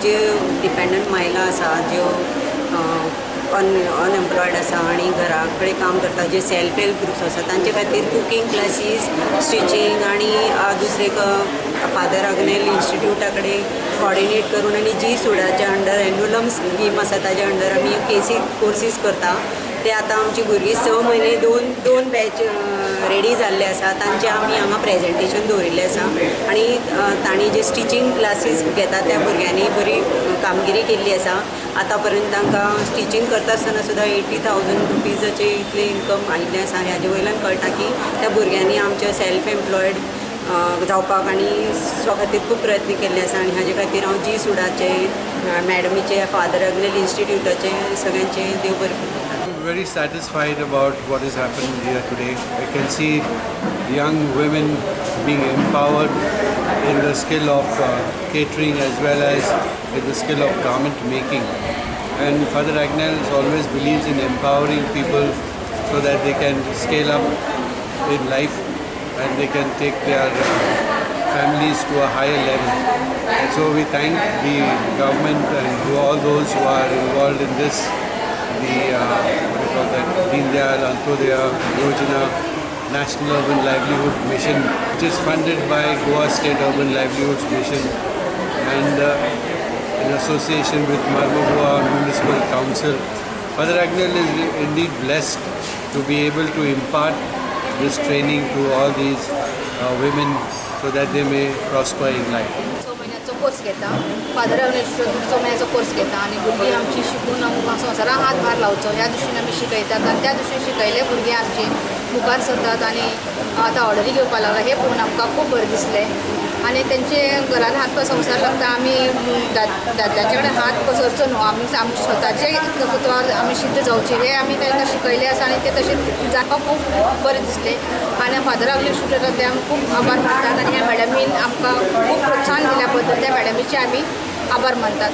जे dependent महिला आसा, ज्यो अनएम्प्लॉयड आसा आनी घरा कडेन काम करता, जे सेल्फ हेल्प ग्रुप्स आसा तांचे खातीर कुकींग क्लासीस, स्टिचींग आनी दुसरे फादर आग्नेल इन्स्टिट्यूटा कडेन कॉर्डिनेट करून आनी जी सुडाच्या अंडर एन्युलम स्कीम आसा ताज्या अंडर आमी केसी कोर्सीस करता. ते आतां आमची भुरगीं 6 म्हयने दोन बॅच रेडी जाल्ले आसा. तांचे आमी हांगा प्रेजेंटेशन दवरिल्लें आसा आनी तांणी जे स्टिचींग क्लासीस घेता त्या भुरग्यांनी बरी कामगिरी केल्ली आसा. आतां पर्यंत तांकां स्टिचींग करता आसतना सुद्दां 80,000 रुपीजाचे इतलें इन्कम आयिल्लें आसा. हाजे वयल्यान कळटा की त्या भुरग्यांनी आमच्या सेल्फ एम्प्लॉयड जावपाक आनी स्व खातीर खूब प्रयत्न केल्ले आसा आनी हाजे खातीर हांव जी सुडाचे मॅडमीचे फादर आग्नेल इन्स्टिट्यूटाचे सगळ्यांचे देव बरें करूं. I'm very satisfied about what has happened here today. I can see young women being empowered in the skill of catering as well as in the skill of garment making. And Father Agnel always believes in empowering people so that they can scale up in life and they can take their families to a higher level. And so we thank the government and all those who are involved in this, the what do you call that, Deen Dayal Antyodaya Yojana, National Urban Livelihood Mission, which is funded by Goa State Urban Livelihoods Mission and in association with Marmagoa Municipal Council. Father Agnel is indeed blessed to be able to impart this training to all these women so that they may prosper in life. 6 म्हयन्याचो course घेता, father Agnel 6 म्हयन्याचो course घेता आनी भुरगीं आमची शिकून आमकां संवसाराक हातभार लावचो ह्या दृश्टीन आमी शिकयतात आनी त्या दृश्टीन शिकयले भुरगीं आमची मुखार सरतात आनी आतां ऑर्डरी घेवपाक लागला हें पळोवन आमकां खूब बरें दिसलें. आनी तेंचे घरान हात संवसार लागता, आमी दादल्याचे कडेन हात पसरचो न्हू, आमी आमचे स्वताचे तत्वार आमी सिद्ध जावचे हें आमी तांकां शिकयलें आसा आनी ते तशें जावपाक खूब बरें दिसलें. आनी फादर आग्नेल इन्स्टिट्यूटाक ते आमी खूब आभार मानतात आनी ह्या मॅडमीन आमकां खूब प्रोत्साहन दिल्या बद्दल त्या मॅडमीचे आमी आभार मानतात.